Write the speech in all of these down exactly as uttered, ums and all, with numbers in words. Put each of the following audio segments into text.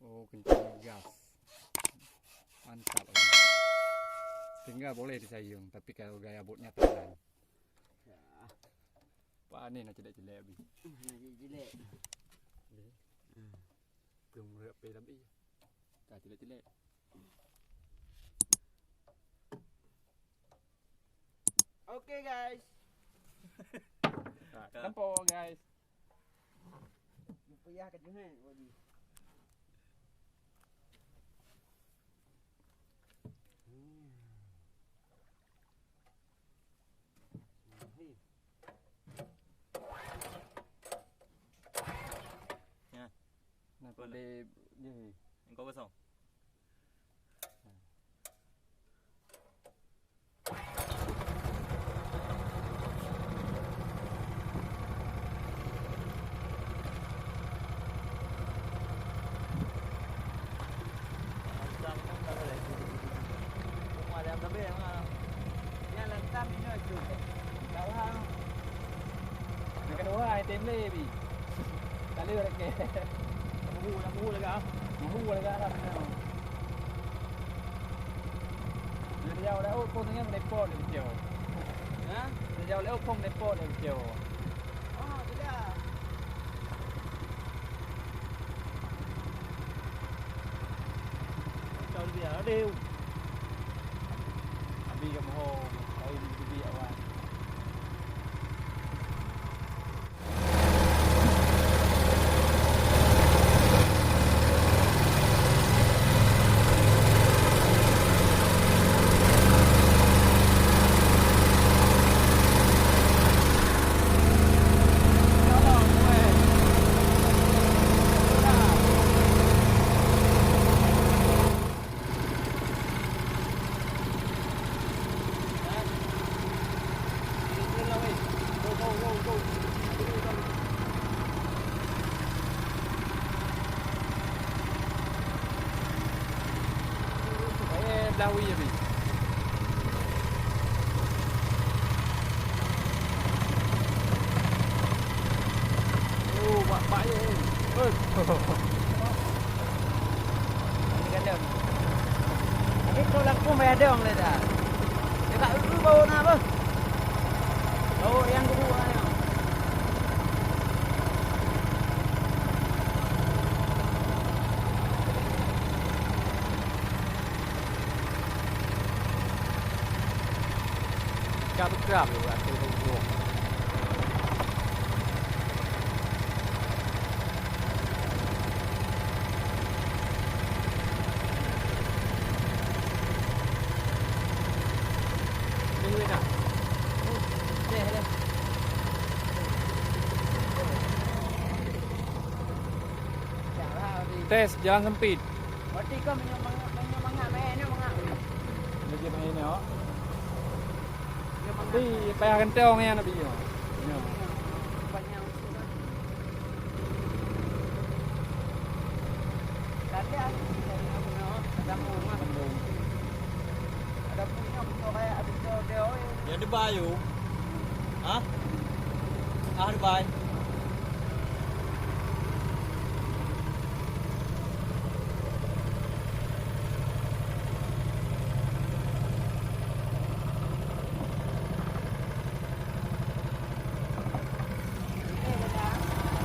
Oh, kencang gas. Mantap. Tinggal boleh disayang, tapi kalau gaya botnya tak lain. Panen nak cilek-cilek habis. Nak cilek-cilek. Belum rap tapi. Tak cilek-cilek. Oke, guys. Nah, tempo, guys. Payah ke jeuhet bagi. Hmm. Nah. Nah, boleh. Engkau kosong. Yang kedua, item le bi. Tak ada lagi. Dah muhu, dah muhu lagak. Muhu lagak lah. Dia jauh dah, oh, pun dengan repot dia jauh. Ha? Dia jauh lewat pun repot dia jauh. Oh, tidak. Kau dia, aduh. Abi kamoe ho, lain jibi awak. Eh, blah wie habis. Oh, bak, bak ye. Eh. Ini kan dong. Ini tu langsung bayar dong le dah. Dia tak ulu bau nak apa? Bau yang guru lah. Ka beutôi rasa huköm. Tes jalan sempit. Berarti kau meunyoe mangat, meunyoe mangat main, nyoe mangat. Lagi main nyoe. Nyoe mangat. Tapi payah gantong ya Nabi nyoe. Nyoe. Banyak usaha. Tadi aku, aku nyoe, ada rumah. Ada punya betul kayak ada betul dia, oi. Ya, di Bayu. Hah? Ah, di Bayu.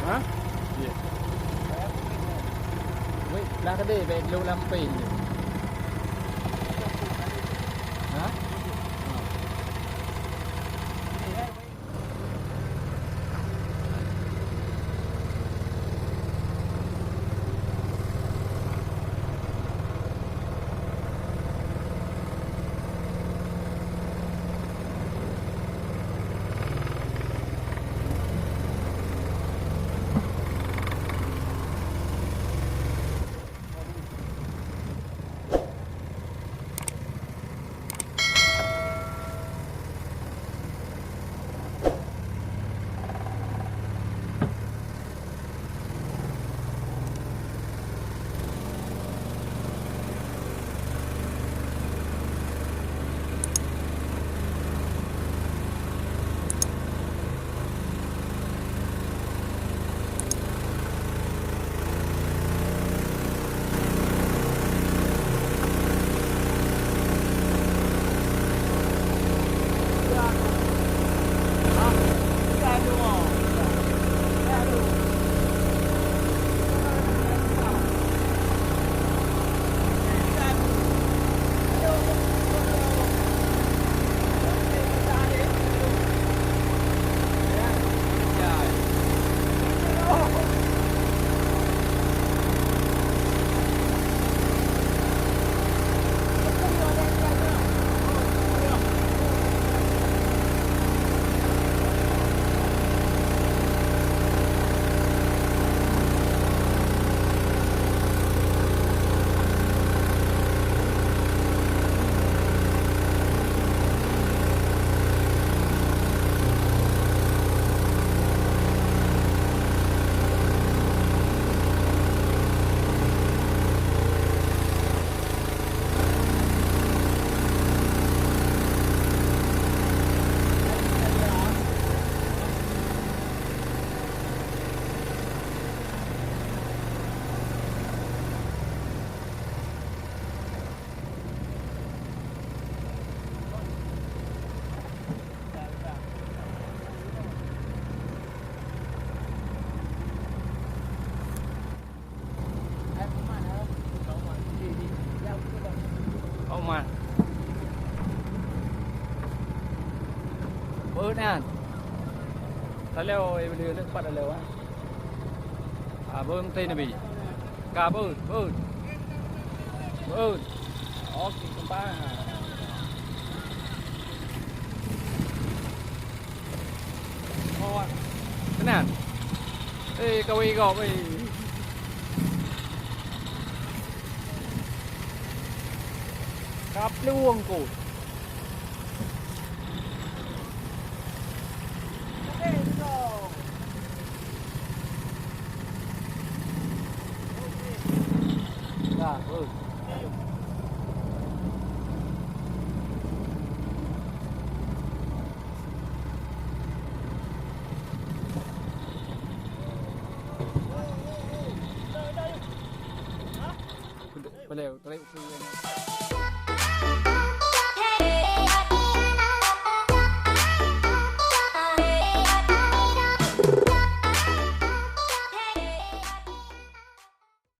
Ha? Iya. Wei, lah kedai, baik dulu lampai ni. Ha? Ha. Nyan. Talèe, eh, boleh leuk pat talèe, ah. Ah, beuet teuh Nabi. Ka beuet, beuet. Beuet. Oke, keumpang. Oh, ah. Keunan. Eh, kawé gob, eh. Ka plueng ku.